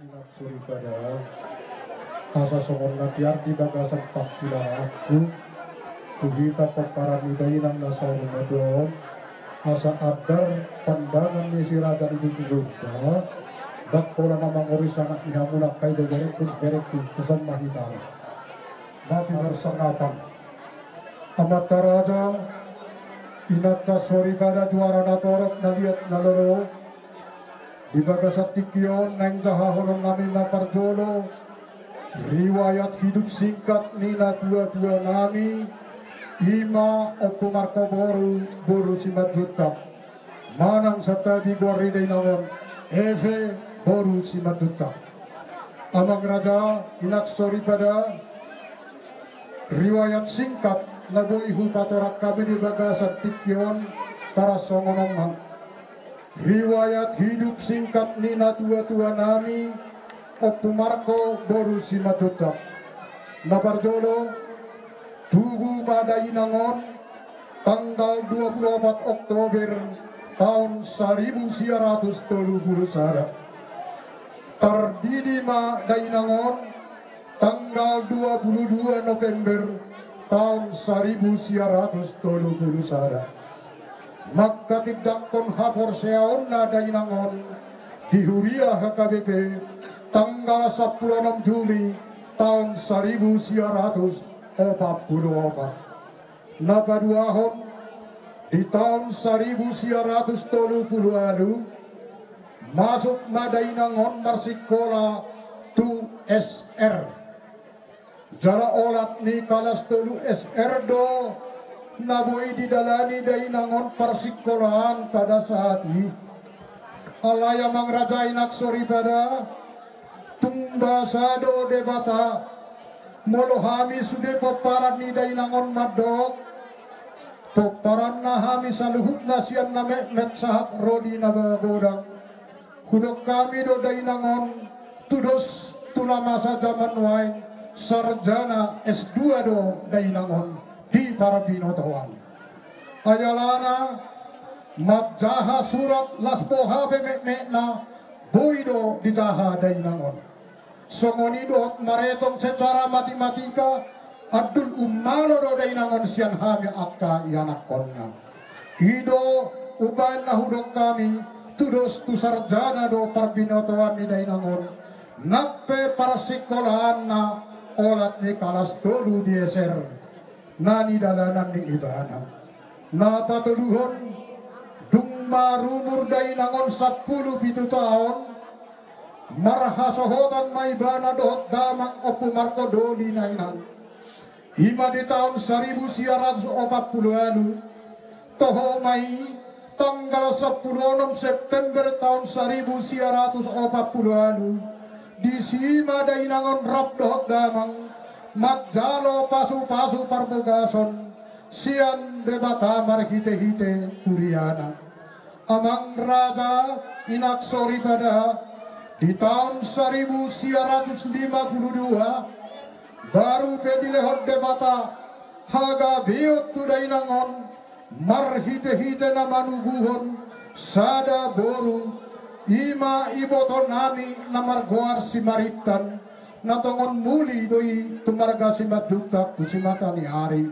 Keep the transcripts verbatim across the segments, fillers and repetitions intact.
Inak soripada, asa songon na tiar di bagasan pangkilaanku tu hita pomparan ni dainang na saur matua on, asa andar pandangan ni si raja ni Bukujumba, ndang pola na mangori sangap ni hamu nangkin do, berengku, berengku, tuson ma hita. Mati marsangapan. Amanta raja, inanta soripada, juara na torop, na liat na lolo, di bagasan tingki on naeng jahahonon nami ma parjolo riwayat hidup singkat ni natua-tua nami, i ma Ompu Marko boru, boru Simanjuntak. Manang santabi goar ni dainang on, Eve boru Simanjuntak. Amang raja, inak soripada, riwayat singkat na boi hupatorang hami di bagasan tingki on, taras songon on ma. Riwayat hidup singkat ni natua-tua nami, Ompu Marko boru Simanjuntak. Na parjolo, tubu ma dainang on tanggal dua puluh opat Oktober taon saribu sia ratus tolu pulu sada. Tardidi ma dainang on tanggal dua puluh dua November taon saribu sia ratus tolu pulu sada. Manghatindanghon haporseaonna dainang on di huria H K B P tanggal sampulu onom Juli taon saribu sia ratus opat pulu opat. Na paduahon, di taon saribu sia ratus tolu pulu ualu, masuk ma dainang on marsikola tu S R. Jala olat ni kalas tolu S R do na boi didalani dainang on parsikolaan pada saat i. Alai amang raja, inak soripada, tung basa do Debata, molo hami sude pomparan ni dainang on mandok, pomparanna hami saluhutna sian na metmet sahat ro di na godang. Hudok hami do dainang on, tudos tu na masa jaman nuaeng, sarjana S dua do dainang on di parbinotoan. Ai alana, manjaha surat las boha pe metmetna, boi do dijaha dainang on. Songon i dohot maretong secara matematika, andul ummalo do dainang on sian hami angka ianakhonna. I do umbahen na hudok hami, tudos tu sarjana do parbinotoan ni dainang on, nang pe parsikolaanna olat ni kalas tolu di S R na nidalanan ni ibana. Na patoluhon, dung marumur dainang on sampulu pitu taon, marhasohotan ma ibana dohot damang Ompu Marko Doli na inang. I ma di taon saribu sia ratus opat pulu ualu, toho ma i, tanggal sampulu onom September taon saribu sia ratus opat pulu ualu, disi ma dainang on rap dohot damang manjalo pasupasu parbagason sian Debata marhitehite huriana. Amang raja, inak soripada, di taon saribu sia ratus lima pulu dua, baru pe dilehon Debata hagabeon tu dainang on, marhitehite na manubuhon sada boru, i ma iboto nami na margoar si Marintan, na tongon muli do i tu marga Simanjuntak tu simata ni ari.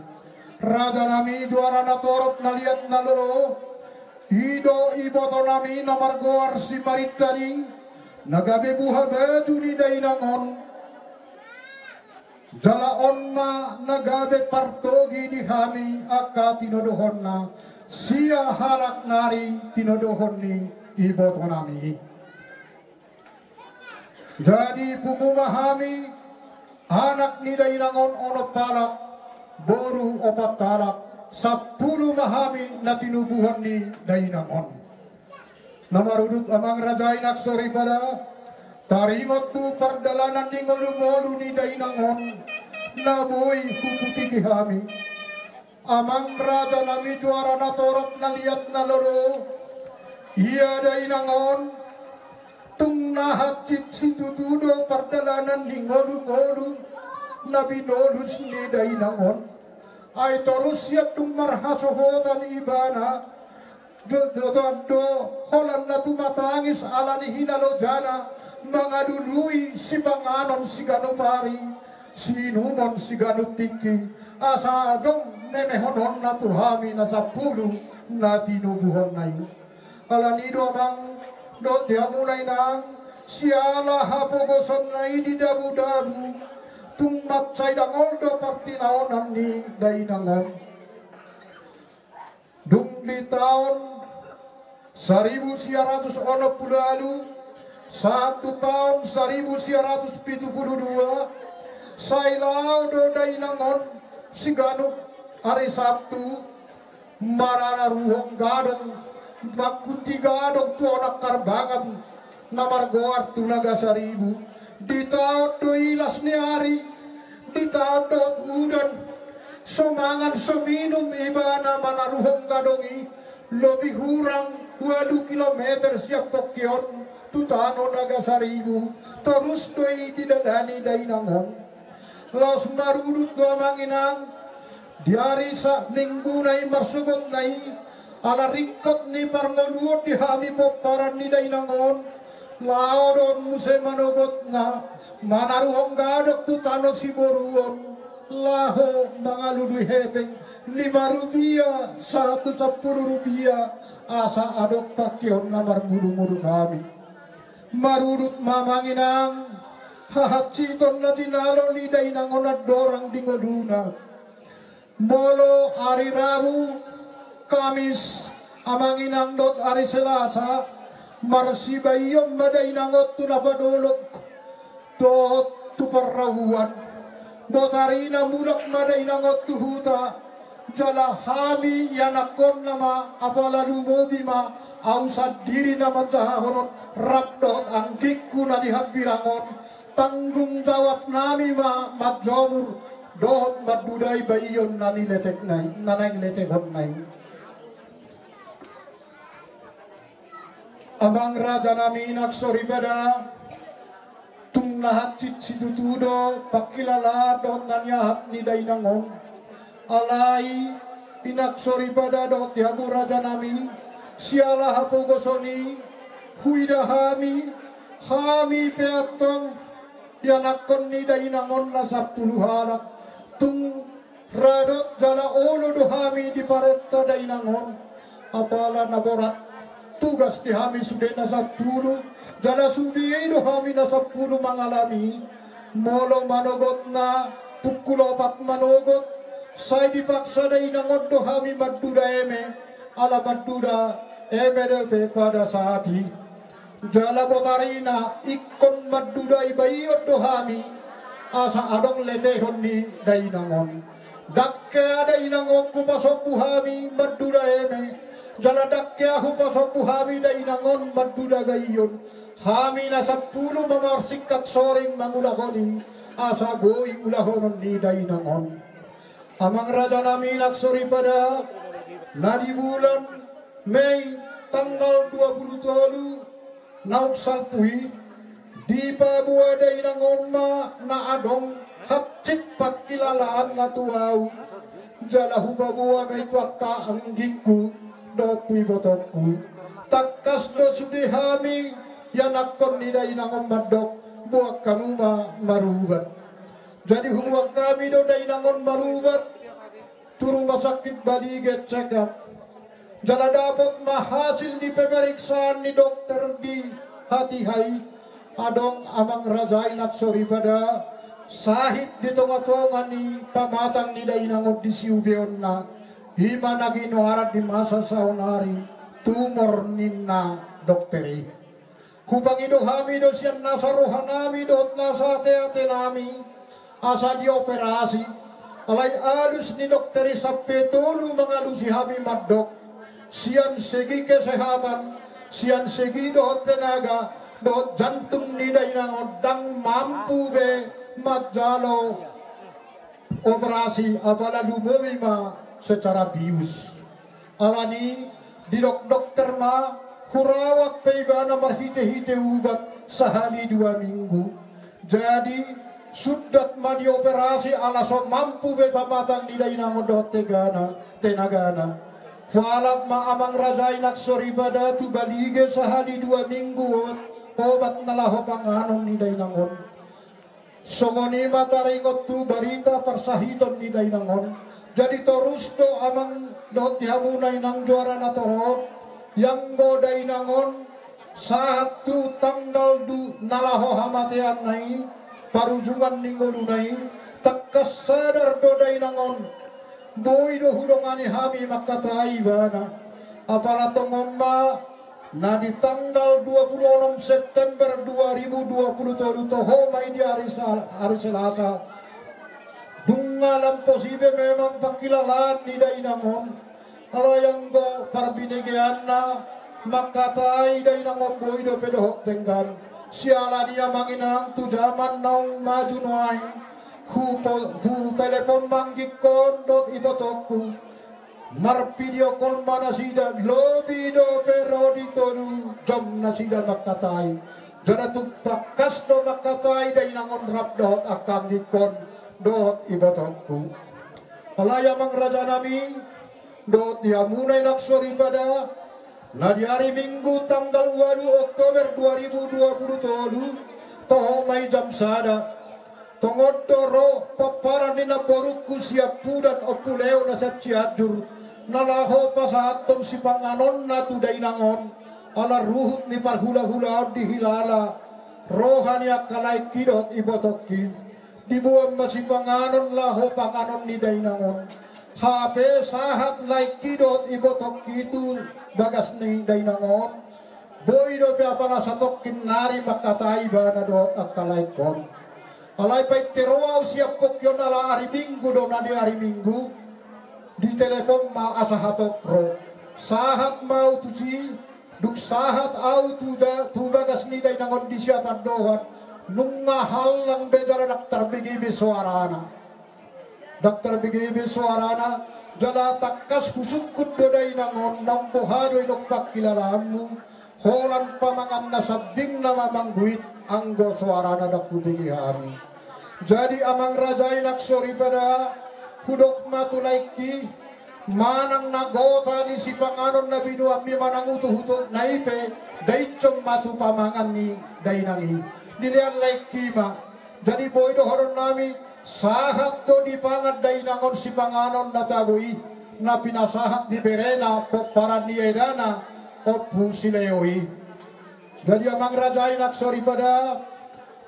Raja nami, juara na torop, na liat na lolo, i do iboto nami na margoar si Marintan i, na gabe buhabaju ni dainang on. Jala on ma na gabe partogi di hami angka tinodohonna, sia halak nari tinodohon ni iboto nami i. Jadi pungu ma hami, anak ni dainang on onom halak, boru opat halak, sampulu ma hami na tinubuhon ni dainang on. Na marudut, amang raja, inak soripada, taringot tu pardalanan ni ngolungolu ni dainang on, na boi huputiki hami. Amang raja nami, juara na torop, na liat na lolo, ia dainang on tung na hansit situtu do pardalanan ni ngolungolu na binolus ni dainang on. Ai torus sian dung marhasohotan ibana, do, do, do, do, holan na tumatangis ala ni hinalojana, mangalului sipanganon siganup ari, siinumon siganup tingki, asa adong memehononna tu hami na sampulu na tinubuhonna i. Alani do amang dohot di hamuna inang, siala hapogosonna i di dabudabu, tung mansai dangol do partinaonan ni dainang on. Dung di taon saribu sia ratus onom pulu ualu sahat tu taon saribu sia ratus pitu pulu dua, sai laho do dainang on siganup ari Sabtu manaruhon gadong, mangkuti gadong tu onak harbangan na margoar tu Nagasaribu. Ditaon do i las ni ari, ditaon dohot udan, so mangan so minum ibana manaruhon gadong i, lobi hurang ualu kilometer sian pongki on tu tano Nagasaribu, torus do i didalani dainang on. Laos marudut do amang inang, di ari Sa-, Minggu na i marsogotna i, ala ringkot ni parngoluon di hami pomparan ni dainang on, laho do on muse manogotna, manaruhon gadong tu tano siboruon, laho mangalului hepeng lima rupia sahat tu sampulu rupia, asa adong pangkeon na marmudumudu hami. Marudut ma amang inang, hahansiton na tinalo ni dainang on andorang di ngoluna. Molo ari Rabu, Kamis, amang inang dohot ari Selasa, marsibaion ma dainang on tu na padolok dohot tu parrahuan. Botarina mulak ma dainang on tu huta, jala hami ianakkonna ma, apala lumobi ma au sandiri na manjahahonon rap dohot anggingku na di hambirang on, tanggung jawabnami ma manjomur dohot mandudai baion na niletekna i, na naeng letehonna i. Amang rajanami inang soripada, tung na hansit situtu do pangkilalaan dohot na niahap ni dainang on. Alai inang soripada dohot di hamu rajanami, siala hapogoson i, huida hami, hami pe antong ianakkon ni dainang on na sampulu halak, tung radot jala olo do hami diparenta dainang on. Apala na borat tugas di hami sude na sampulu, jala sude do hami na sampulu mangalami. Molo manogotna pukul opat manogot, sai dipaksa dainang on do hami manduda eme, ala manduda eme dope pada saat i. Jala botarina ingkon manduda i baion do hami, asa adong letehon ni dainang on. Ndang hea dainang on hupasombu hami manduda eme, jala ndang hea hupasombu hami dainang on manduda baion. Hami na sampulu ma marsingkat soring mangulahon i, asa boi ulahonon ni dainang on. Amang rajanami inang soripada, na di bulan Mei tanggal dua pulu tolu naung salpu i, dipaboa dainang on ma na adong hansit pangkilalaanna tu ahu, jala hupaboa ma i tu angka anggingku dohot tu ibotongku. Tangkas do sude hami ianakkon ni dainang on mandok, boan hamu ma marubat. Jadi huboan hami do dainang on marubat tu rumah sakit Balige check up. Jala dapot ma hasil ni pemeriksaan ni dokter di hatiha i, adong amang raja inang soripada sahit di tongatonga ni pamatang ni dainang on di siubeonna. I ma na ginoaran di masa saonari tumor ninna dokter i. Hupangido hami do sian nasa rohanami dohot nasa ateatenami asa dioperasi. Alai alus ni dokter i sampe tolu mangalusi hami mandok, sian segi kesehatan, sian segi dohot tenaga, dohot jantung ni dainang on ndang mampu be manjalo operasi, apala lumobi ma secara bius. Alani didok dokter ma, hurawat pe ibana marhitehite ubat sahali dua minggu. Jadi sundat ma dioperasi ala so mampu be pamatang ni dainang on dohot tegana, tenagana. Hualap ma amang raja inang soripada tu Balige sahali dua minggu on. obat na laho panganon ni dainang on. Songon i ma taringot tu barita parsahiton ni dainang on. Jadi torus do amang dohot di hamuna inang juara na torop, ianggo dainang on sahat tu tanggal du na laho hamateanna i, parujungan ni ngoluna i, tangkas sadar do dainang on. Boi do hudongani hami mangkatai ibana. Apala tongon ma na di tanggal dua puluh enam September dua ribu dua puluh tolu, toho ma i di ari Sal-, ari Selasa. Dung lam pos i be memang pangkilalaan ni dainang on. Alai anggo parbinegeanna, mangkatai dainang on boi dope dohot denggan. Siala ni i amang inang, tu jaman naung maju nuaeng, hupo-, hutelepon ma anggingkon dohot ibotongku. Marvideo call ma nasida, lobi dope ro di tolu jom nasida mangkatai. Jala tung tangkas do mangkatai dainang on rap dohot angka anggingkon dohot ibotongku. Alai amang rajanami dohot di hamuna inang soripada, na di ari Minggu tanggal ualu Oktober dua ribu dua puluh tolu, toho ma i jam sada. Tongon do ro pomparan ni namborungku Siampudan Ompu Leo na sian Cianjur, na laho pasahathon sipanganonna tu dainang on, ala ruhut ni parhulahulaon dihilala roha ni angka laengki dohot ibotongki. Diboan ma sipanganon laho panganon ni dainang on. Hape sahat laengki dohot ibotongki tu bagas ni dainang on. Boi dope apala satongkin nari mangkatai ibana dohot angka laengkon. Alai painte ro au sian pongki on ala ari Minggu do, na di ari Minggu ditelepon ma asa hatop ro. Sahat ma au tusi, dung sahat au tu da-, tu bagas ni dainang on di Siatandohan, nunga hallang be jala ndang tarbege be soarana. Ndang tarbege be soarana, jala tangkas husungkun do dainang on, naung boha do i nang pangkilalaanmu, holan pamanganna sambing na mamangguit, anggo soarana ndang hubege hami. Jadi amang raja i nang soripada, hudok ma tu laengki, manang na gota ni sipanganon na binoanmi manang utuhututna i pe, dainjon ma tu pamangan ni dainang i. Dilean laengki ma. Jadi boi dohononnami, sahat do dipangan dainang on sipanganon na tabo i, na pinasahat ni berena pomparan ni edana Ompu si Leo i. Jadi amang raja i nang soripada,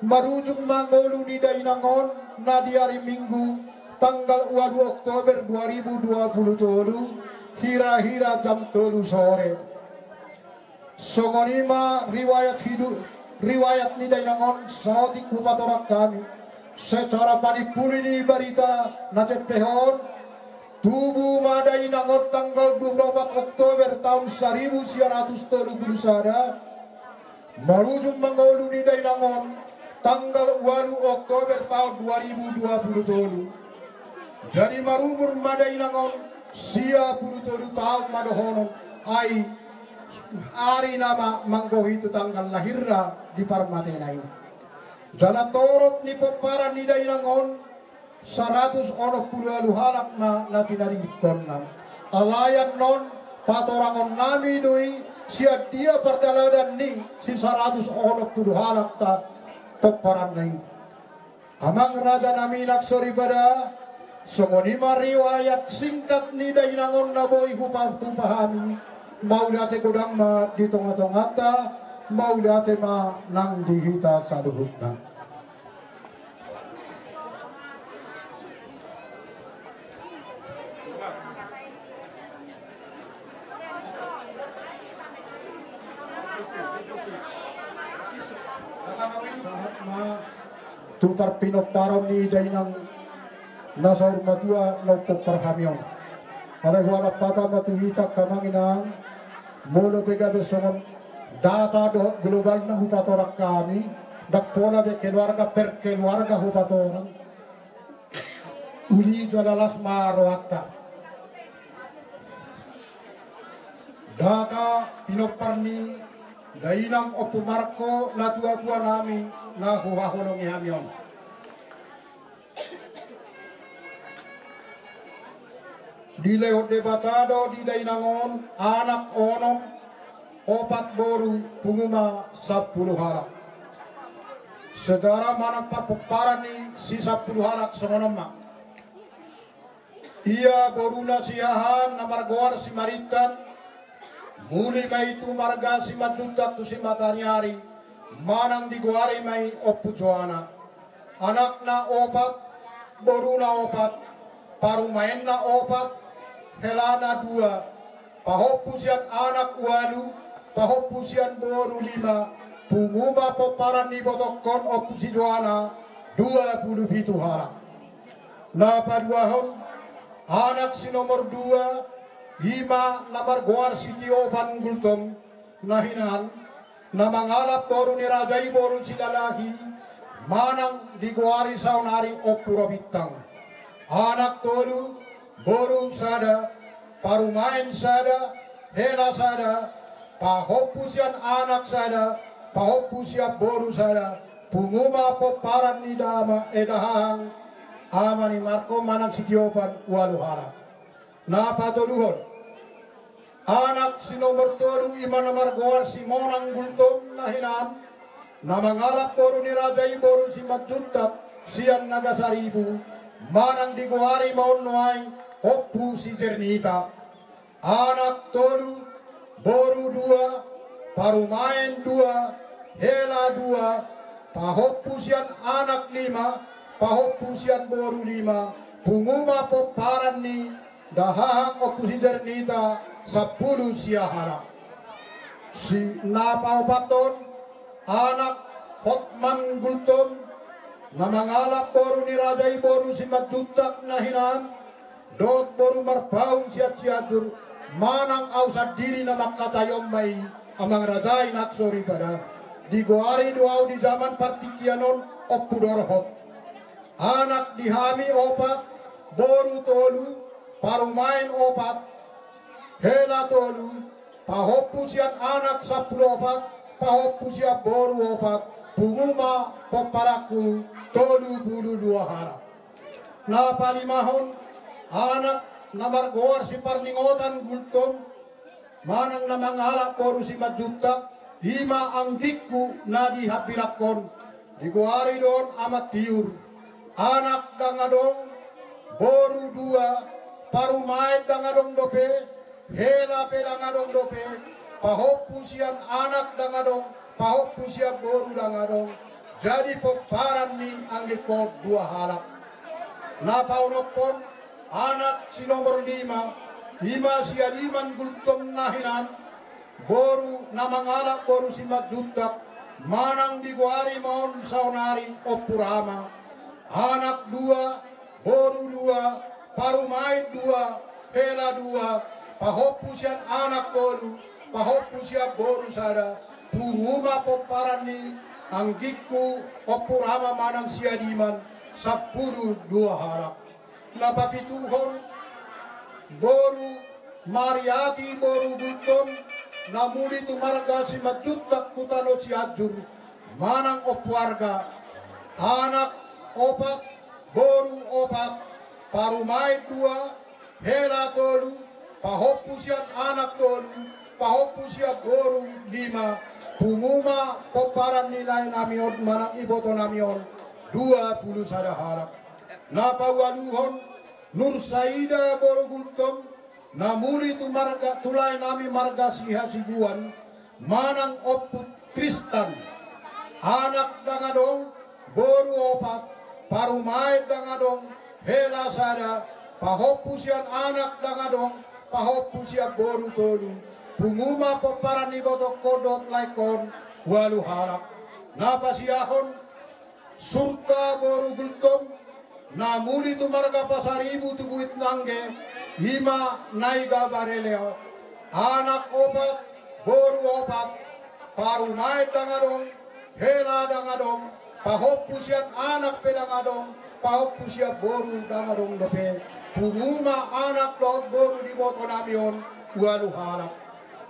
marujung ma ngolu ni dainang on, na di ari Minggu tanggal ualu Oktober dua ribu dua puluh tolu, hira-hira jam tolu sore. Songon i ma riwayat hidup, riwayat ni dainang on saotik hupatorang hami. Secara panimpuli ni barita na jempek on, tubu ma dainang on tanggal dua puluh opat Oktober taon saribu sia ratus tolu puluh sada. Marujung ma ngolu ni dainang on tanggal ualu Oktober taon dua ribu dua puluh tolu. Jadi marumur ma dainang on sia puluh tolu taon ma dohonon, ai ari na ma manggohi tu tanggal lahirna di parmatena i. Jala torop ni pomparan ni dainang on saratus onom puluh ualu halak ma na tinadingkonna. Alai annon patorangonnami do i sian dia pardalanan ni si saratus onom puluh halak ta pomparanna i. Amang rajanami nang soripada, songon i ma riwayat singkat ni dainang on na boi hupatupa hami. Mauliate godang ma di tongatonganta, mauliate ma nang di hita saluhutna. Sahat ma tu parpinomparan ni dainang na saur matua na umpompar hami on. Alai hualang hata ma tu hita angka amang inang, molo pe gabe songon data dohot global na hupatorang hami, ndang pola be keluarga per keluarga hupatorang. Uli jala las ma rohanta. Data pinompar ni dainang Ompu Marko na tuatuanami na huhaholongi hami on. Dilehon Debata do di dainang on anak onom, opat boru, pungu ma sampulu halak. Saudara, manang parpomparan ni si sampulu halak songon on ma. Ia boruna Siahaan na margoar si Marintan, muli ma i tu marga Simanjuntak tu Simataniari, manang digoari ma i Ompu Joana. Anakna opat, boruna opat, parumaenna opat, helana dua, pahompu sian anak ualu, pahompu sian boru lima, pungu ma pomparan ni ibotongkon Ompu si Joana, dua pulu pitu halak. Na paduahon, anak si nomor dua, i ma na margoar si Tiopan Gultom, na hinan, na mangalap boru ni raja i boru Silalahi, manang digoari saonari Ompu Robintang. Anak tolu, boru sada, parumaen sada, hela sada, pahompu sian anak sada, pahompu sian boru sada, pungu ma pomparan ni dama, eh, dahahang, ama ni Marko manang si Tiopan, ualu halak. Na patoluhon, anak si nomor tolu, i ma na margoar si Monang Gultom, na hinan, na mangalap boru ni raja i boru Simanjuntak sian Nagasaribu, manang digoari ma on nuaeng Ompu si Jernita. Anak tolu, boru dua, parumaen dua, hela dua, pahompu sian anak lima, pahompu sian boru lima, pungu ma pomparan ni dahahang Ompu si Jernita, sampulu sia halak. Si na paopathon, anak Hotman Gultom, na mangalap boru ni raja i boru Simanjuntak, na hinan, dohot boru Marpaung sian Sianjur, manang au sandiri na mangkatai on ma i, amang raja i nang soripada. Digoari do au di jaman partingkian on Ompu Dorhot. Anak di hami opat, boru tolu, parumaen opat, hela tolu, pahompu sian anak sampulu opat, pahompu sian boru opat, pungu ma pomparanku tolu pulu dua halak. Na palimahon, anak na margoar si Parningotan Gultom, manang na mangalap boru Simanjuntak, i ma anggingku na di hambirangkon, digoari do on Amantiur. Anak ndang adong, boru dua, parumaen ndang adong dope, hela pe ndang adong dope, pahompu sian anak ndang adong, pahompu sian boru ndang adong, jadi pomparan ni anggingkon dua halak. Na paonomhon, anak si nomor lima, i ma si Adiman Gultom na hinan, boru na mangalap boru Simanjuntak, manang digoari ma on saonari Ompu Rama. Anak dua, boru dua, parumaen dua, hela dua, pahompu sian anak tolu, pahompu sian boru sada, pungu ma pomparan ni anggingku Ompu Rama manang si Adiman, sampulu dua halak. Na papituhon, boru Mariati boru Gultom, na muli tu marga Simanjuntak tu tano Sianjur, manang Ompu Arga. Anak opat, boru opat, parumaen dua, hela tolu, pahompu sian anak tolu, pahompu sian boru lima, pungu ma pomparan ni laenami on manang ibotonami on, dua pulu sada halak. Na paualuhon, Nursaida boru Gultom, na muli tu marga, tu laenami marga Sihasibuan, manang Ompu Tristan. Anak ndang adong, boru opat, parumaen ndang adong, hela sada, pahompu sian anak ndang adong, pahompu sian boru tolu, pungu ma pomparan ni ibotongkon dohot laengkon, ualu halak. Na pasiahon, Surta boru Gultom, na muli tu marga Pasaribu tu Buitnangge, i ma Nai Gabareleo. Anak opat, boru opat, parumaen ndang adong, hela ndang adong, pahompu sian anak pe ndang adong, pahompu sian boru ndang adong dope, pungu ma anak dohot boru di ibotonami on, ualu halak.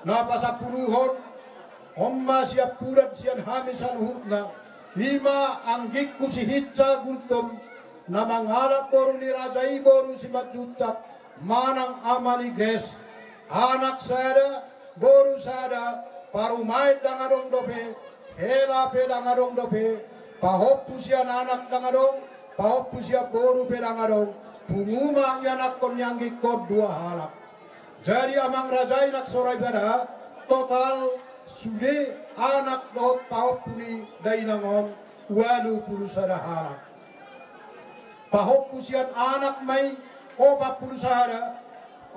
Na pasampuluhon, on ma siampudan sian hami saluhutna, i ma anggingku si Hinsa Gultom, na mangalap boru ni raja i boru Simanjuntak, manang ama ni Gres, anak sada, boru sada, Parumaen ndang adong dope, hela pe ndang adong dope, pahompu sian anak ndang adong, pahompu sian boru pe ndang adong, pungu ma ianakhon ni anggingkon dua halak. Jadi amang raja i nang soripada, total sude anak dohot pahompu ni dainang on ualu pulu sada halak. Pahompu sian anak ma i opat pulu sada,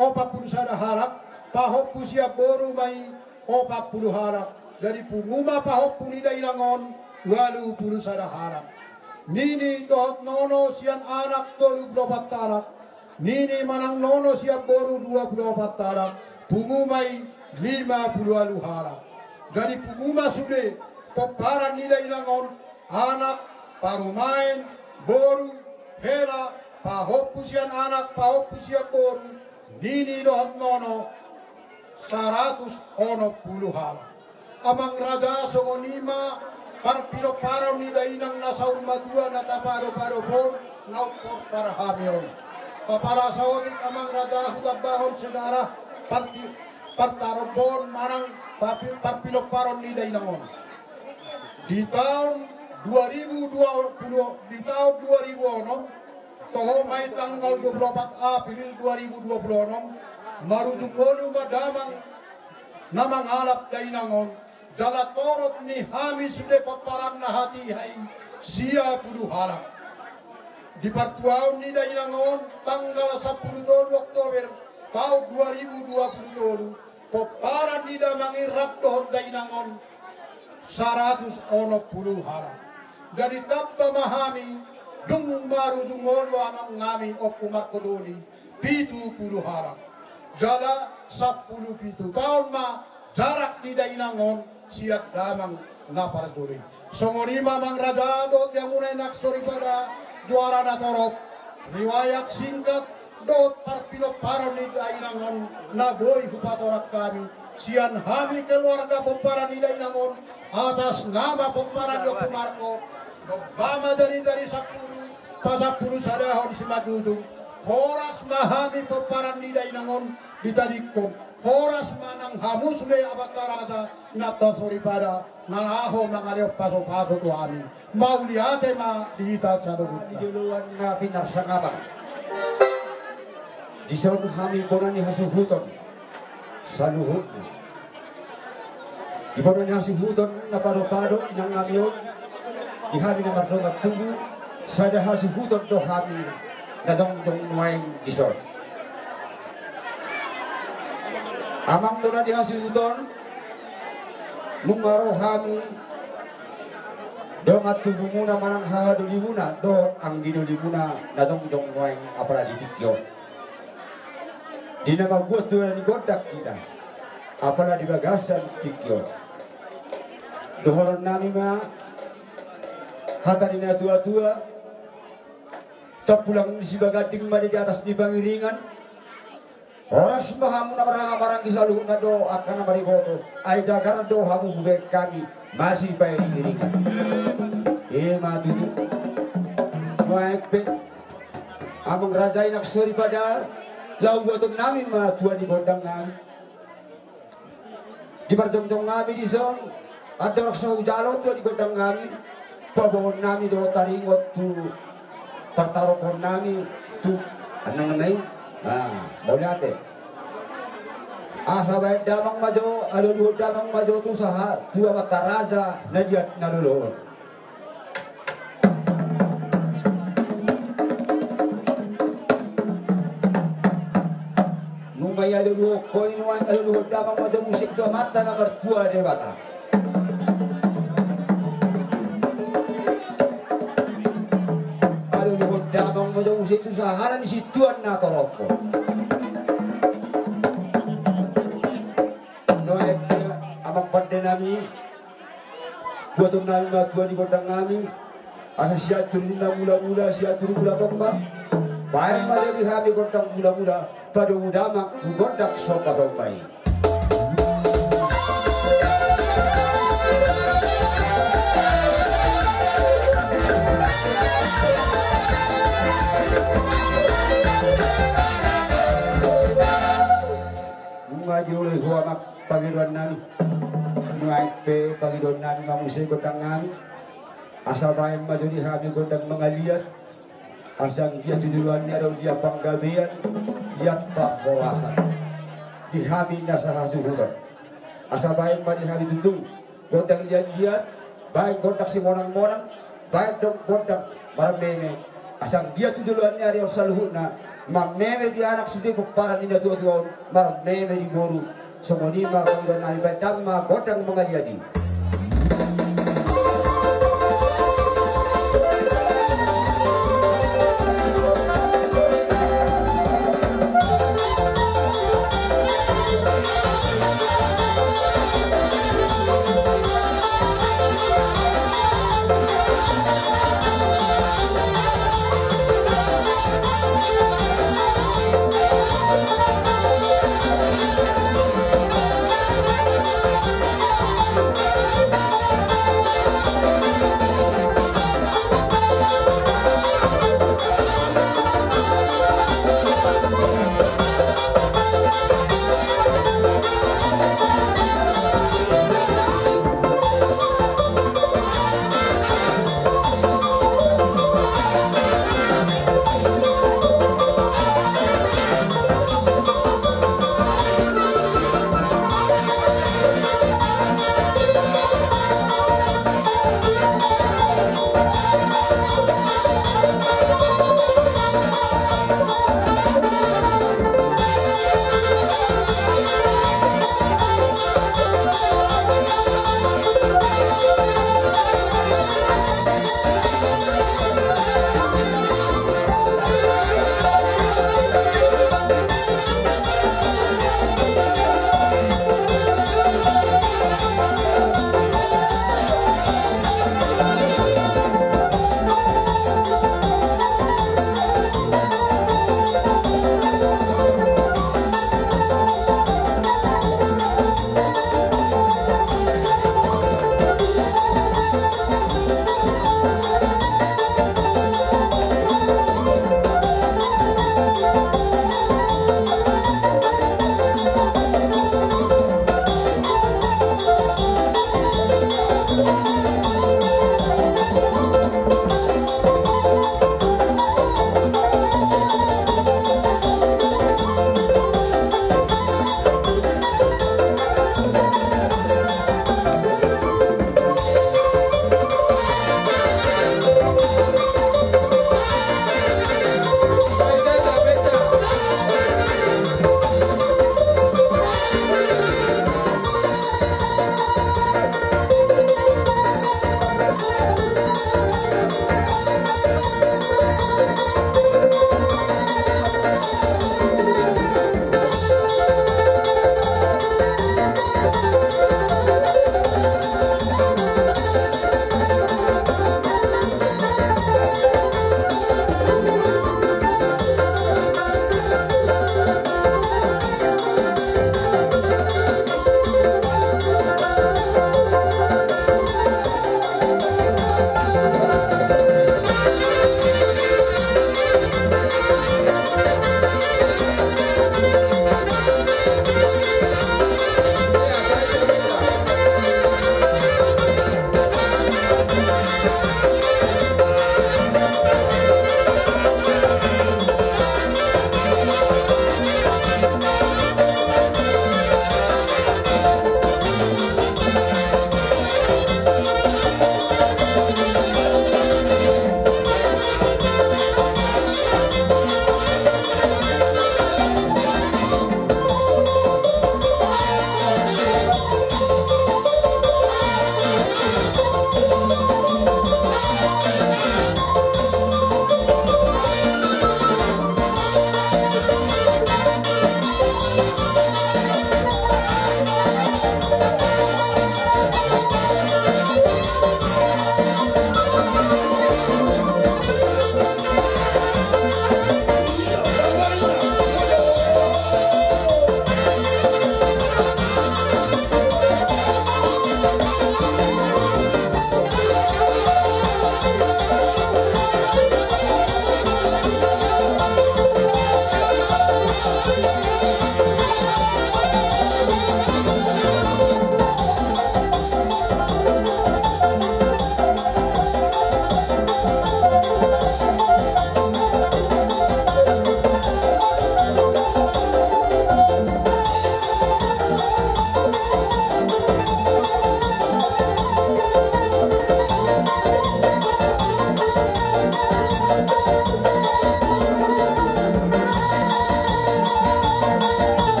opat pulu sada halak, pahompu sian boru ma i opat pulu halak. Jadi pungu ma pahompu ni dainang on ualu pulu sada halak. Nini dohot nono sian anak tolu pulu opat halak. Nini manang nono sian boru dua pulu opat halak, pungu ma i lima pulu ualu halak. Jadi pungu ma sude pomparan ni dainang on, anak, parumaen, boru, hela, pahompu sian anak, pahompu sian boru, nini dohot nono, saratus onom pulu halak. Amang raja, songon i ma parpinomparhon ni dainang na saur matua na tapadopadophon na umpompar hami on. Apala saotik amang raja hutambahon sejarah parti-, partarombon manang parpi-, parpinomparhon ni dainang on. Di taon dua ribu dua puluh, di taon dua ribu onom, toho ma i tanggal dua puluh opat April dua ribu dua puluh onom, marujung ngolu ma damang na mangalap dainang on, jala torop ni hami sude pomparan na hatiha i sia pulu halak. Di partuaon ni dainang on tanggal sampulu tolu Oktober taon dua ribu dua puluh tolu, pomparan ni damang i rap dohot dainang on saratus onom pulu halak. Jadi tamba ma hami, dung marujung ngolu amang nami Ompu Marko Doli, pitu pulu halak. Jala sampulu pitu taon ma jarak ni dainang on sian damang na parjolo i. Songon i ma amang raja dohot di hamuna i nang soripada, juara na torop, riwayat singkat dohot parpinomparhon ni dainang on na boi hupatorang hami sian hami keluarga pomparan ni dainang on, atas nama pomparan ni Ompu Marko, domba ma jari-jari sampulu, pasampulu sadahon simanjujung. Horas ma hami pomparan ni dainang on ditadingkon. Horas ma nang hamu sude amanta raja, inanta soripada, na laho mangalehon pasupasu tu hami. Mauliate ma di hita saluhutna. Di joloan na pinarsangapan, dison hami bona ni hasuhuton saluhutna. Di bona ni hasuhuton na padopado inang nami on, di hami na mardongan tubu, sada hasuhuton do hami na jongjong nuaeng dison. Amang bona ni hasuhuton, nunga ro hami dongan tubumuna manang hahadolimuna dohot anggidolimuna na jongjong nuaeng apala di tingki on. Di na mambuat tuan ni gondang hita, apala di bagasan tingki on. Dohonon nami ma hata ni natuatua, tampulang ni sibaganding ma di atas ni pangiringan. Horas ma hamu na marhaha maranggi saluhutna dohot angka na mariboto, ai jagar do hamu hubaen hami masipairingiringan. I ma tutu. Nuaeng pe amang raja i nang soripada, laho buaton nami ma tua ni gondang nami. Di parjongjong nami dison, andorang so hujalo tua ni gondang nami, paboahon nami do taringot tu partarophon nami tu anang nami. Nah, mauliate. Asa baen damang ma jo, alualuhon damang ma jo tu saha, tu amanta raja na liat na lolo on. Nunga i alualuhon ho i nuaeng, alualuhon damang ma jo muse tu amanta na martua Debata. Alualuhon damang ma jo muse tu sahala ni situan na torop on. Nuaeng pe amang pande nami, buaton nami ma tua ni gondang nami, asa sian turina mulamula, sian turi mula tompa. Baen ma jo di hami gondang mulamula, padomu damang tu gondang sombasomba i. Nunga dioloi ho amang pangidoan nami. Didok nami ma muse gondang nami, asa baen ma jo di hami gondang mangaliat, asa anggiat tu joloan ni ari on liat panggabean, liat parhorasan. Di hami na sahasuhuton, asa baen ma di hami tutu gondang liat-liat, baen gondang simonang-monang, baen do gondang marmeme. Asa anggiat tu joloan ni ari on saluhutna marmeme di anak sude pomparan ni natua-tua on, marmeme di boru. Songon i ma gondang nami, baen ma gondang mangaliat i.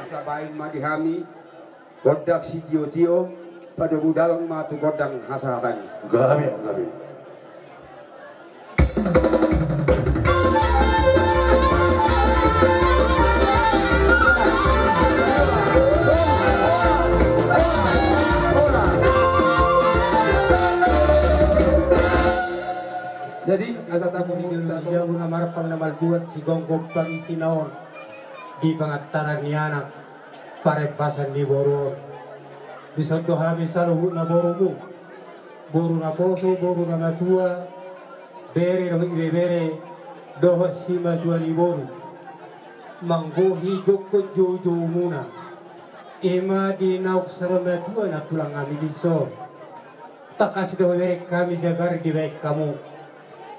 Sabaen ma di hami gondang sitiotio, padomu dalan ma tu gondang hasahatan. Gabe, gabe. Jadi, asa tamu di jabu na marpang na malbuat, sigomgom pangisina on di pangantaran ni anak, parembasan ni boru on. Dison do hami saluhutna borumu, boru naposo, boru namatua, bere dohot ibebere, dohot simatua ni boru, manggohi gokhon joujoumuna, i ma di naung saur matua nantulang hami dison. Tangkas do hubereng hami jagar dibaen hamu,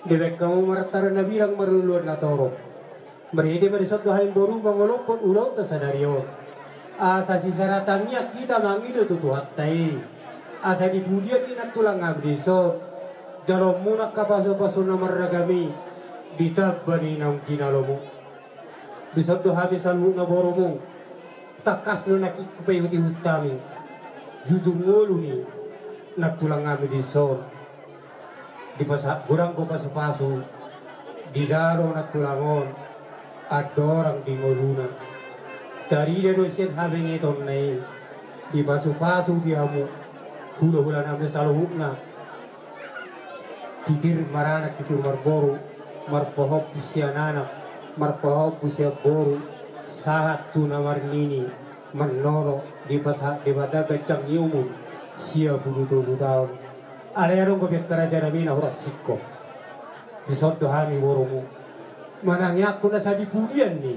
dibaen hamu marantara na bilang marluluan na torop. Marhite ma dison do hami boru mangolophon ulaonta sadari on, asa sisada tangiang hita mangido tu Tuhanta i, asa di pudian ni nantulang hami dison, jaloonmuna angka pasupasu na marragam i di tamba ni naung jinalomu. Dison do hami saluhutna borumu, tangkas do nangkin hupaihutihut hami jujur ngolu ni nantulang hami dison. Dipasahat godang do pasupasu dijalo nantulang on andorang di ngoluna. Tarida do sian habengetonna i, dipasupasu di hamu hulahulanami saluhutna, titir maranak titir marboru, marpahompu sian anak, marpahompu sian boru, sahat tu na marnini, marnono, dipasahat Debata ganjang ni umur sia pulu tolu taon. Alai adong gabe angka rajanami na hurang singkop. Dison do hami borumu manangiangkon asa di pudian ni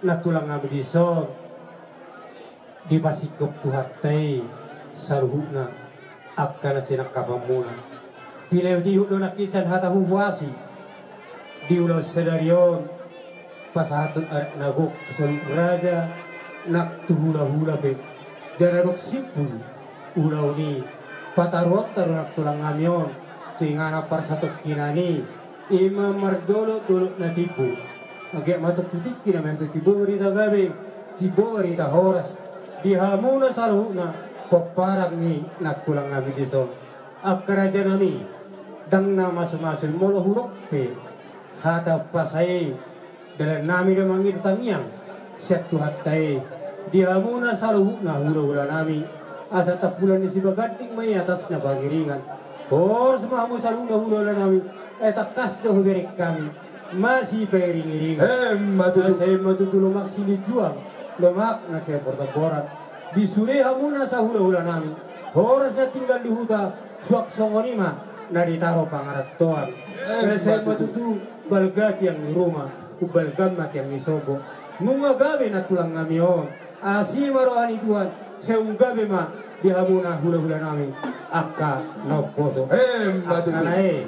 nantulang hami dison dipasingkop Tuhanta i saluhutna angka na sinangkapanmuna. Pinaihutihut do nangkin sian hata huhuasi di ulaon sadari on, pasahathon adat na gok tu saluhut raja nang tu hulahula pe. Jala dok simpul ulaon i, pataruonta do nantulang hami on tu inganan parsatongkinan i, i ma mardolok dolok na timbo. Anggiat ma tung tu tingki na mamintor timbo barita gabe, timbo barita horas di hamuna saluhutna pomparan ni nantulang hami dison. Angka rajanami, ndang na masumasu molo hudok pe hata umpasa i, dalannami do mangido tangiang sian Tuhanta i di hamuna saluhutna hulahulanami, asa tampulan ni Sibaganding ma i atasna pangiringan. Horas ma hamu saluhutna hulahulanami, ai tangkas do hubereng hami masipairingiringan. Emma tutu. Asa emma tutu lomak silinjuang, lomak na tinombortomboran. Di sude hamuna sahulahulanami, horas na tinggal di huta, suang songon i ma na di tano pangarantoan. Emma tutu. Asa emma tutu balga tiang ni ruma, umbalgam ma tiang ni sogo. Nunga gabe nantulang hami on asi ma roha ni Tuhan, sai gabe ma di hamuna hulahulanami angka na umposo. Emma tutu. Angka na e,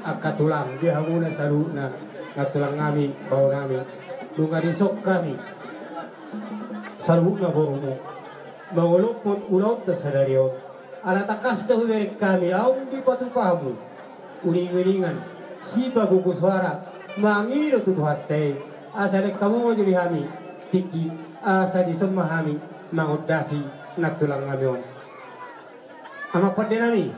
angka tulang di hamuna saluhutna nantulang hami, baonami. Nunga dison hami saluhutna borumu mangolophon ulaonta sadari on. Ala tangkas do hubereng hami aung dipatupa hamu uninguningan sipagogo suara mangido tu Tuhanta i, asa lehon hamu ma jo di hami tingki, asa dison ma hami mangondasi nantulang hami on. Amang pandenami,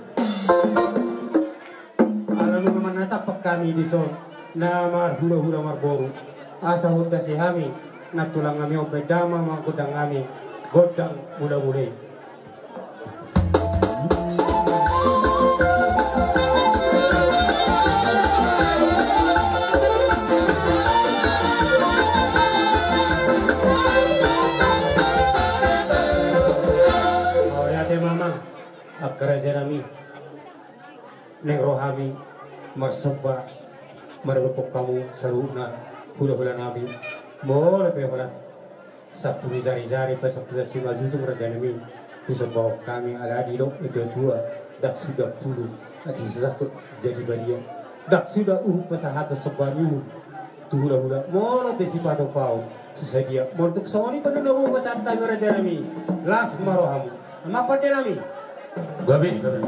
ala nunga manatap hami dison na marhulahula marboru, asa huondasi hami nantulang hami on, baen damang ma gondang hami, gondang mulamula i. Mauliate ma amang, angka rajanami. Naeng ro hami marsomba maradophon hamu saluhutna hulahulanami. Molo pe holan sampulu jarijari pe sampulu simanjujung rajanami, husombahon hami ala didok natuatua, ndang suda pulu atik sasangkut jadi badia, ndang suda uhum pasahaton somba ni uhum tu hulahula. Molo pe sipatupaon, sadia. Molo tung songon i pe na boi pasahat hami rajanami, las ma rohamu. Amang pandenami. Gabe, gabe.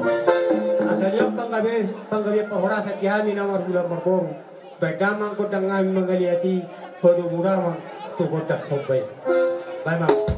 Asa diam panggabe, panggabe pahorasan di hami na marhula marboru. Baen damang gondang hami mangaliat i, padomu damang tu gondang somba i. Bye, bye.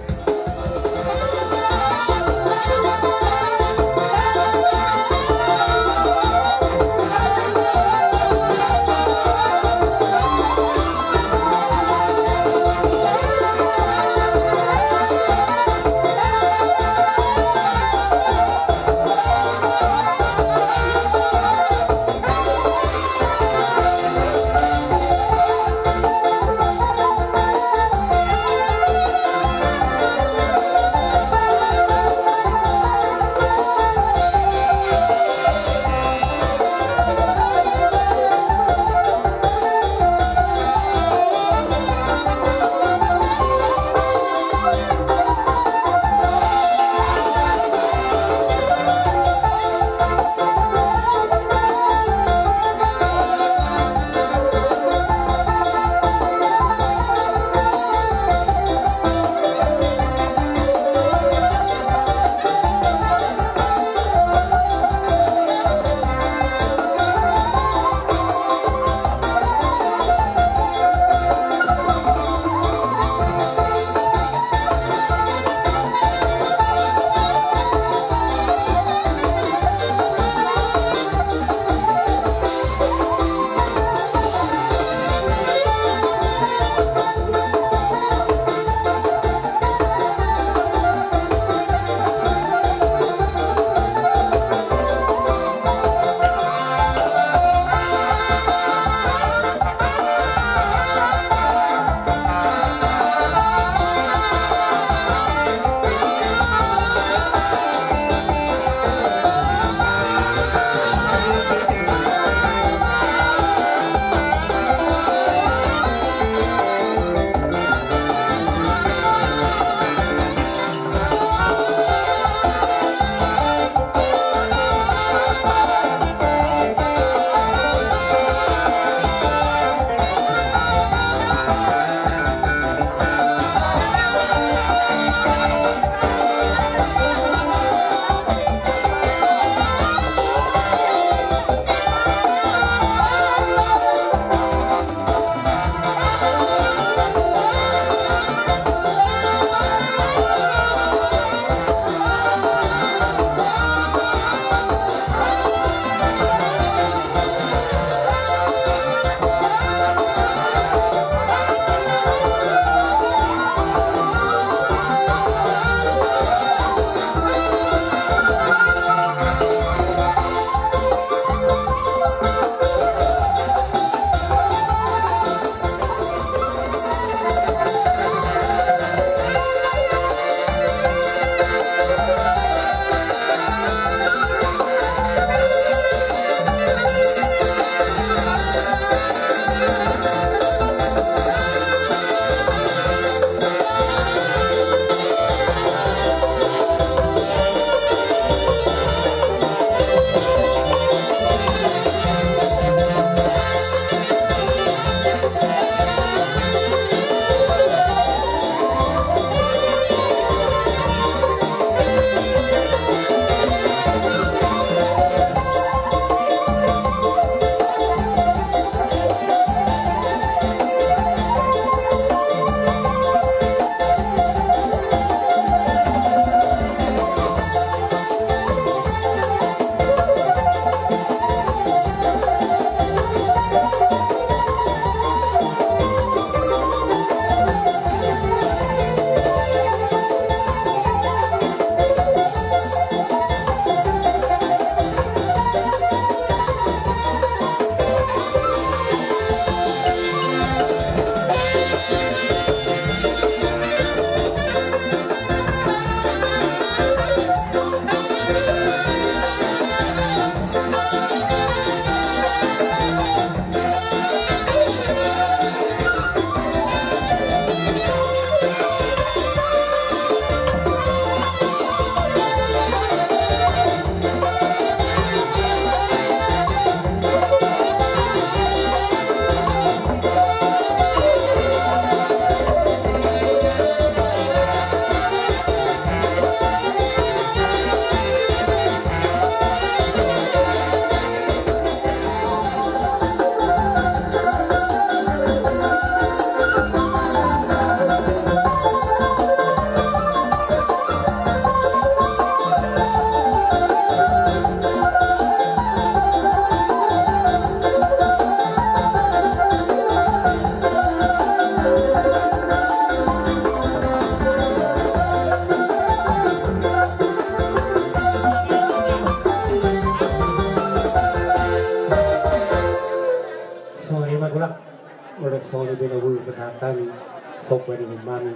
Sangkami somba ni umami,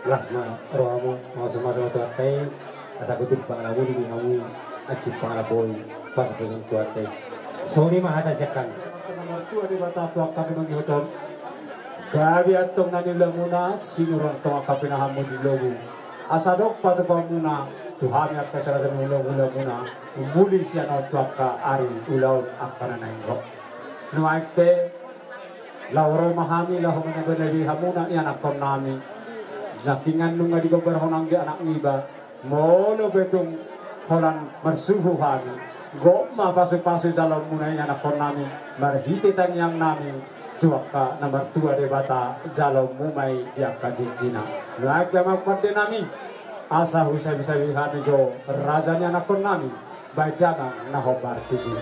las ma rohamu, mausu-mausu ma Tuhanta i, asa gotip pangalabuni di hamu i, aci pangalaboi, pasu-pasu ni Tuhanta i. Songon i ma hata sian hami. Martua Debata tu angka na mangihuthon. Gabe antong na niulamuna, sinur antong angka pinahanmu di lobu. Asa adong patupahonmuna, tu hami angka sala-sala ni ulaon-ulaonmuna, umbuli sian on tu angka ari ulaon angka na naeng ro. Nuaeng pe, laho ro ma hami, laho manabe-nabe hamuna ianakkonnami. Nangkiningan nunga digombarhon anggi anak niba, molo pe tung holan marsuhu hami, gok ma pasu-pasu jaloonmuna ianakkonnami, marhite tangiangnami, tu angka na martua Debata jaloonmu ma i di angka tingkina. Nuaeng pe amang pandenami, asa husabi-sabi hami jo raja ni anakkonnami. Baen damang na hombar tusi.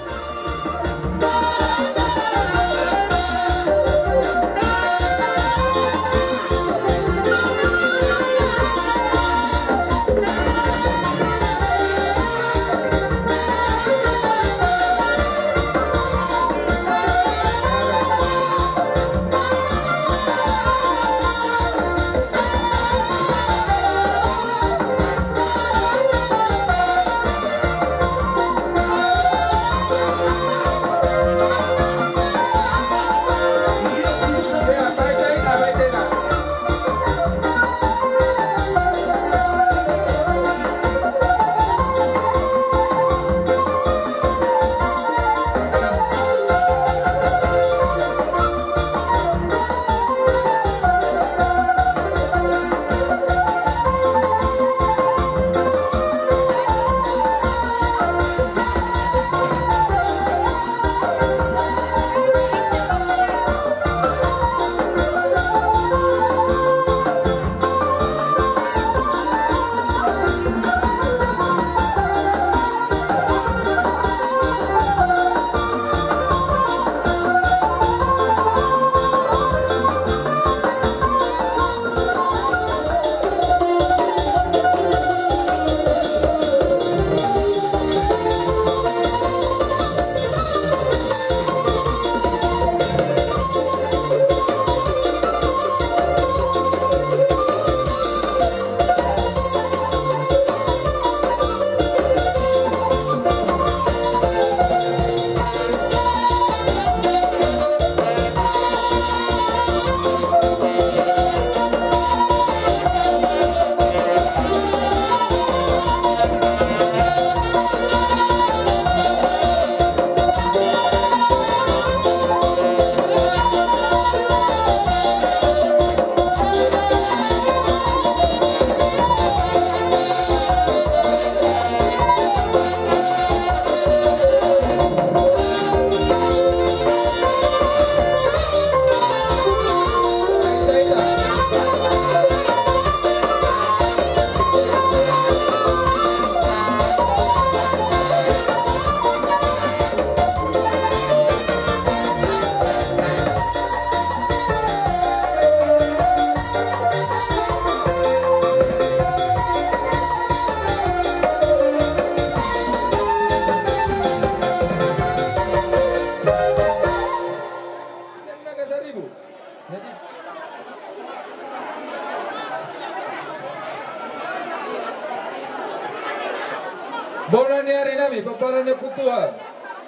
Bona ni ari nami, pomparan ni ompu tua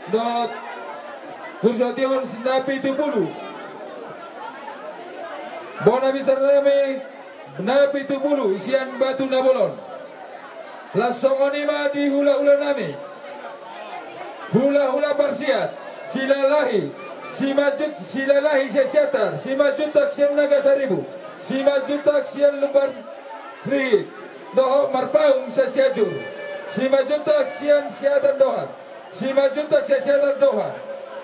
dohot Pursation na pitu pulu. Bona bisar nami na pitu pulu sian Batu Nabolon. Laos songon i ma di hula-hula nami. Hula-hula Parsiat, Silalahi, Simanjut, Silalahi sian Siantar, Simanjuntak sian Nagasaribu, Simanjuntak sian Lumban Rihit, dohot Marpaung sian Sianjur, Simanjuntak sian Siatandohan, Simanjuntak sian Siatandohan,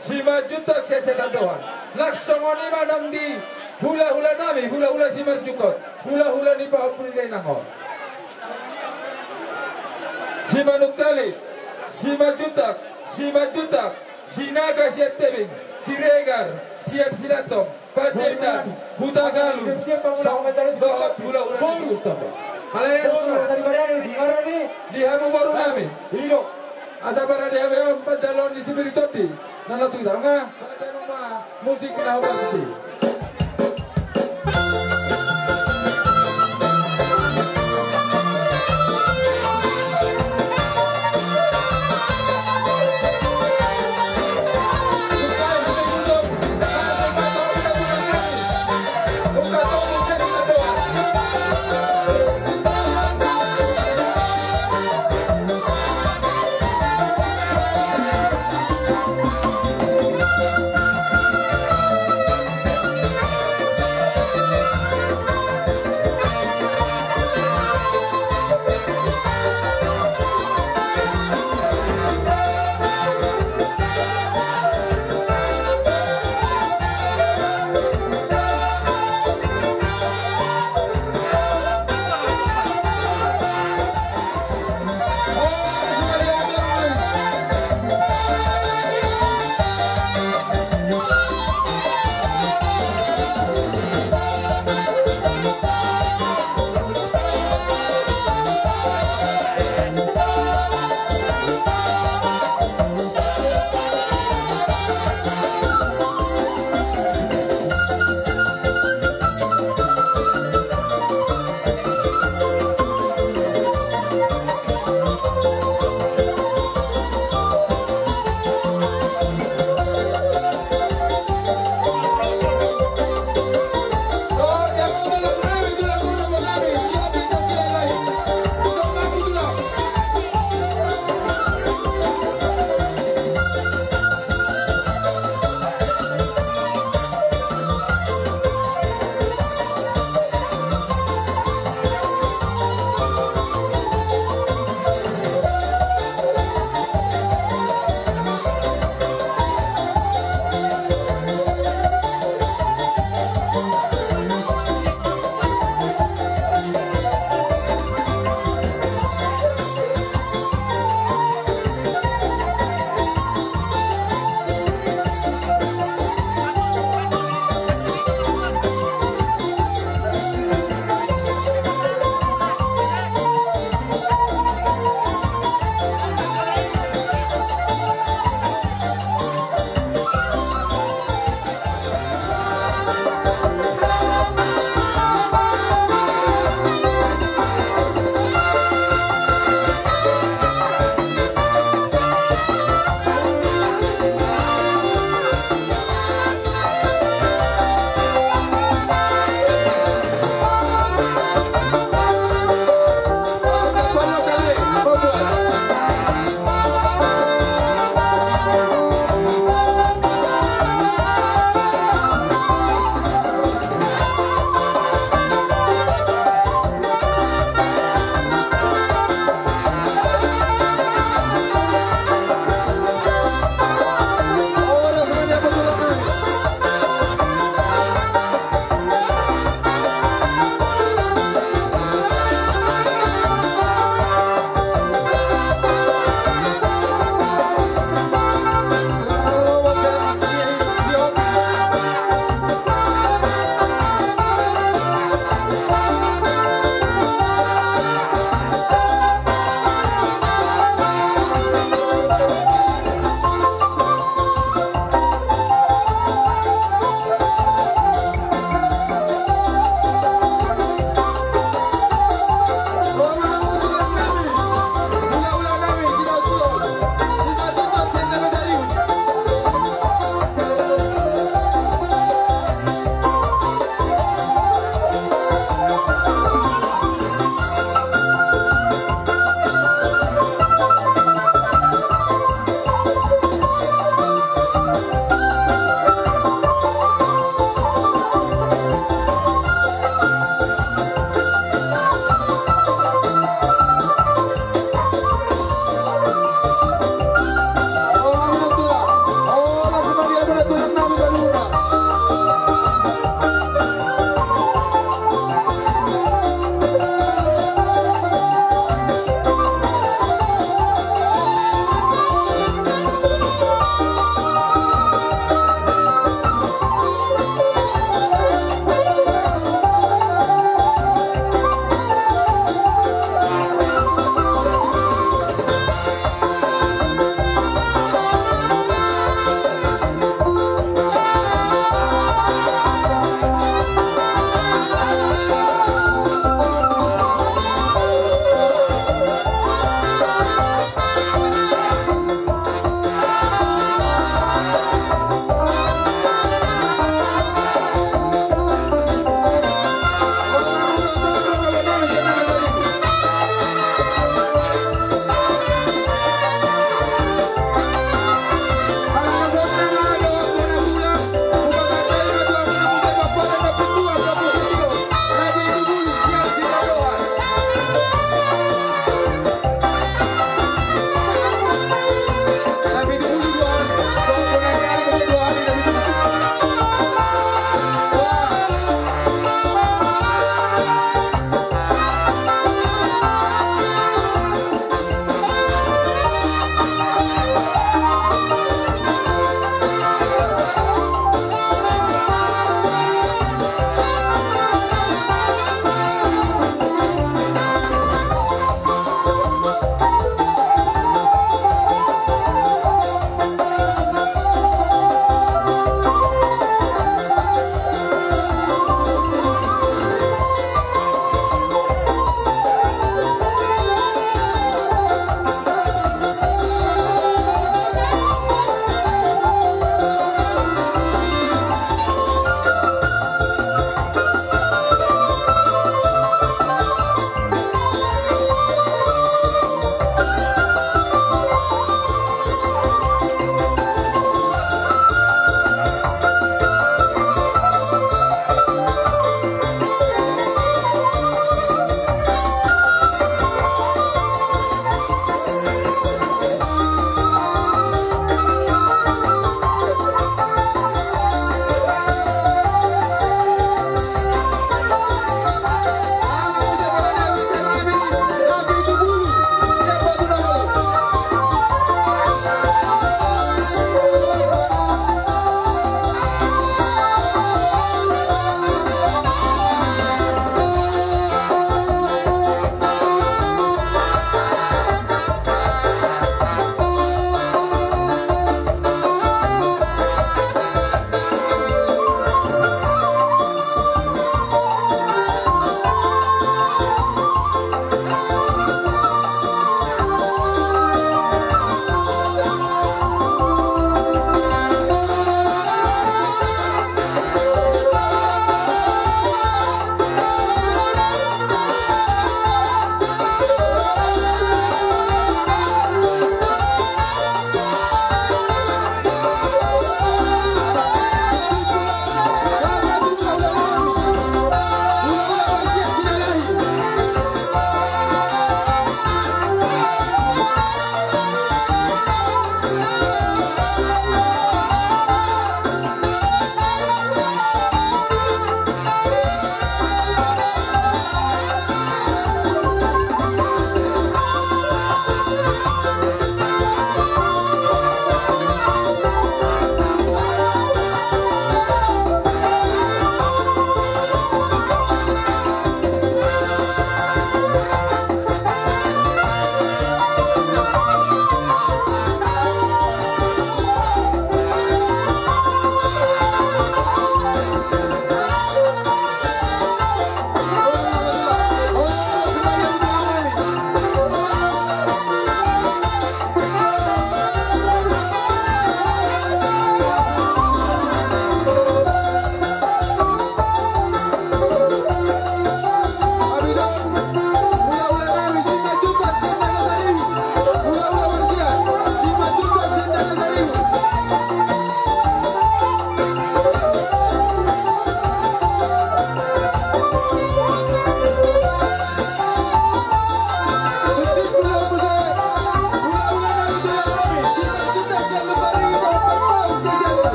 Simanjuntak sian Siatandohan. Laos songon i ma nang di hula-hula nami, hula-hula Simarjukot, hula-hula ni pahompu ni dainang on. Simanungkalit, Simanjuntak, Simanjuntak, Sinaga sian Tebing, Siregar sian Silantong, Panjaitan, Hutagalung, dohot hula-hula ni Sikustok. Alai di hamu boru nami, asa parade hamu on panjaloon ni sipir ni tondi. Na laho tu hita nga, parade hamu ma musik na hombar tusi.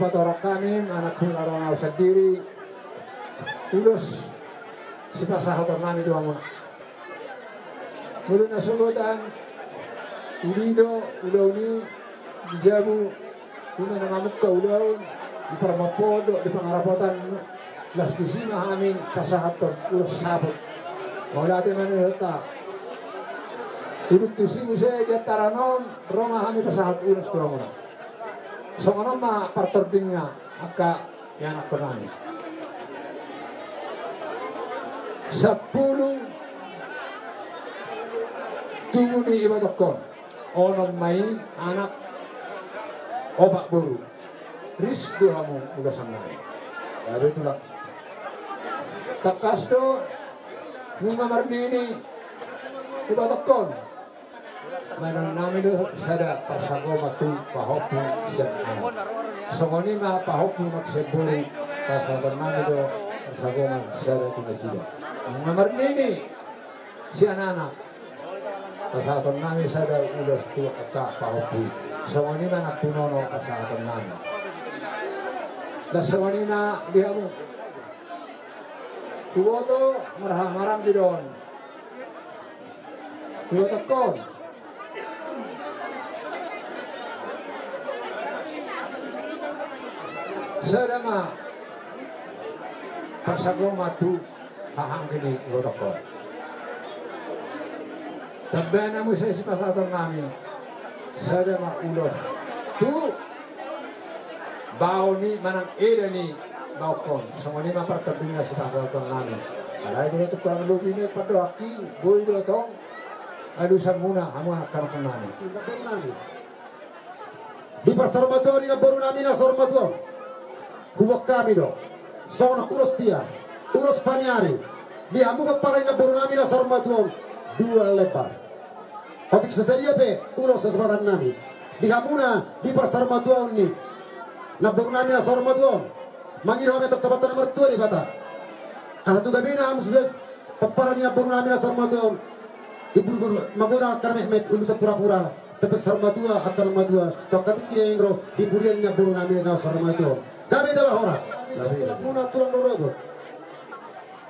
Torang hami, anak hula rona au sandiri, ulos sipasahaton nami tu hamuna. Molo na sogot, uli do ulaon i di jabu, ima na mamungka ulaon di parmapodok, di pangarapotan, las disi ma hami pasahathon ulos saput. Mauliate ma nihonta. Udut tusi muse di antaran on, ro ma hami pasahat ulos tu hamuna. Songon on ma partordingna angka ianakhon nami. Sampulu tubu ni ibotongkon, onom ma i anak, opat boru. Ris do hamu ulosan nami. Gabe tulang. Tangkas do, nunga marnini ibotongkon. Manang nami do sada parsagoma tu pahompu sian anak. Songon i ma pahompu nang sian boru, pasahaton nami do parsagoma sada tu nasida. Nunga marnini sian anak, pasahaton nami sada ulos tu angka pahompu. Songon i ma nang tu nono pasahaton nami. Las songon i ma di hamu. Huboto marhahamaranggi do on. Ibotongkon. Sada ma parsagoma tu hahamaranggi ni ibotongkon. Tambana muse sipasahaton nami. Sada ma ulos tu bao ni manang eda ni baonkon. Songon i ma partordingna sipasahaton nami. Alai molo tung kurang lobi ni pandohanki, boi do tong alusanmuna hamu angka anakhon nami. Di parsarmatuaon ni namboru nami na sarmatuaon, huboan hami do songon ulos tiar, ulos paniari di hamu pomparan ni namboru nami na sarmatuaon, dua lembar. Otik so sadia pe ulos hasupatan nami di hamuna di parsarmatuaon ni namboru nami na sarmatuaon, mangido hami antong tu Amanta na martua Debata, asa tu gabena hamu sude pomparan ni namboru nami na sarmatuaon, iburbur magodang angka na metmet, ulos purapura, pepek sarmatua angka na matua, tu angka tingki na naeng ro di pudian ni namboru nami na sarmatuaon. Gabe jala horas. Gabe. Tulang, tulang rorobot.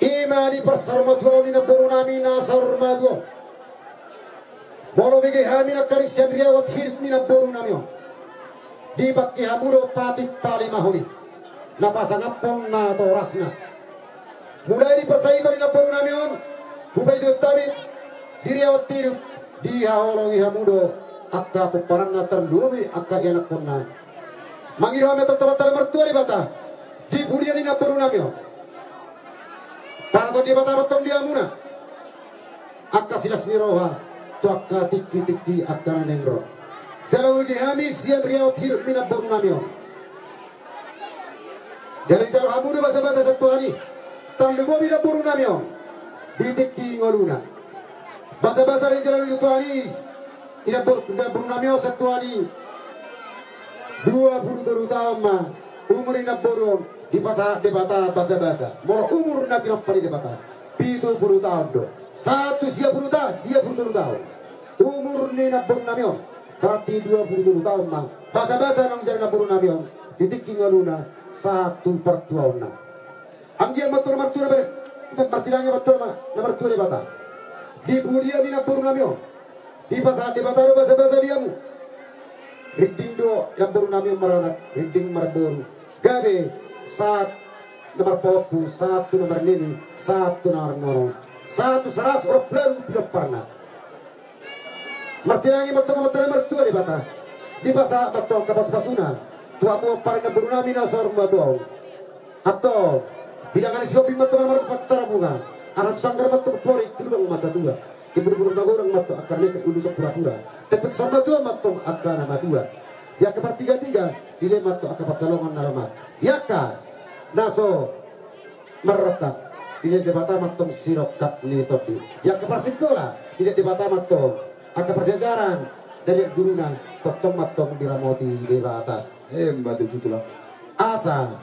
Ima di parsarmatuaon ni namboru nami na sarmatuaon, molo bege hami nangkaning sian riwayat hidup ni namboru nami on, dipangke hamu do patik palimahon i na pasangaphon natorasna. Mulai di pasahiton ni namboru nami on, hupaihut hami di riwayat hidup, dihaholongi hamu do angka pomparanna, tarlumobi angka ianakhonna. Mangido hami antong tu Amanta na martua Debata di pudian ni namboru nami on, pasahaton Debata ma antong di hamuna angka silas ni roha tu angka tingki-tingki angka na naeng ro. Jala bege hami sian riwayat hidup ni namboru nami on, jala dijalo hamu do basabasa sian Tuhan i, tarlumobi namboru nami on di tingki ngoluna. Basabasa na dijalo ni Tuhan i, i namboru, namboru nami on sian Tuhan i, dua pulu tolu taon ma umur ni namboru on, dipasahat Debata basabasa. Molo umur na tinompa ni Debata, pitu pulu taon do. Sahat tu sia pulu ta, sia pulu tolu taon umur ni namboru nami on, berarti dua pulu tolu taon ma basabasa naung dijalo namboru nami on di tingki ngoluna sahat tu partuaonna. Anggiat ma antong na martua, martinangi ma antong na martua Debata di pudian ni namboru nami on, dipasahat Debata do basabasa di hamu. Rinding do namboru nami on maranak, rinding marboru, gabe sahat na marpahompu, sahat tu na marnini, sahat tu na marnono, sahat tu saras, orom lalu pinomparna. Martinangi ma antong Amanta na martua Debata, dipasahat ma antong angka pasupasuna tu hamu pomparan ni namboru nami na sarmatuaon. Antong, bilangan ni Sihombing ma antong na marumpak tarabunga, asa tu sanggar ma antong porik, tu lubang ma satua. Iburbur magodang ma antong angka na metmet, ulos purapura, pepek sarmatua ma antong angka na matua. Di angka partigatiga dilehon ma antong angka pansalongan na lomak. Di angka na so marrongkap, dilehon Debata ma antong sirongkap ni tondi. Di angka parsingkola, dilehon Debata ma antong angka parsiajaran, dilehon guruna, tongtong ma antong diramoti Debata. Emma tutu, tulang. Asa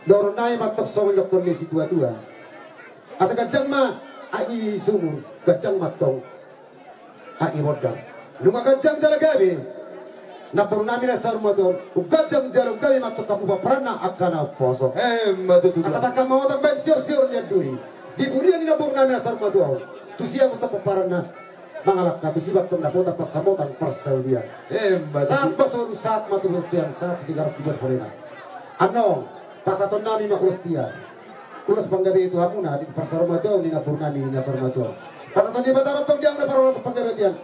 dohonon nami ma antong songon nidok ni situatua: Asa ganjang ma aek ni sumur, ganjang ma antong aek ni bondang. Nunga ganjang jala gabe Namboru nami na saur matua on, ungkap jam jalo gabe mantong hamu pomparanna angka na umposo. Emma tutu. Asa pangkat mamotang baen sior-sior ni anduri. Di pudian ni namboru nami na saur matua on, tusi hamu tong pomparanna mangalangka, tusi hamu tong dapotan pansamotan parsaulian. Emma tutu. Sahat ma solu, sahat ma tu bontean, sahat tu Tigaras, Tigaras Polena. Annon, pasahaton nami ma ulos tiar, ulos panggabean tu hamuna di parsaur matua on ni namboru nami na saur matua on. Pasahaton Debata ma tong di hamuna parhorasan panggabean.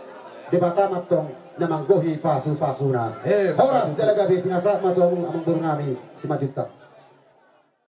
Debata ma tong na manggohi pasu-pasuna. Eh, horas jala gabe, pinasahat ma tu hamu amangboru nami Simanjuntak.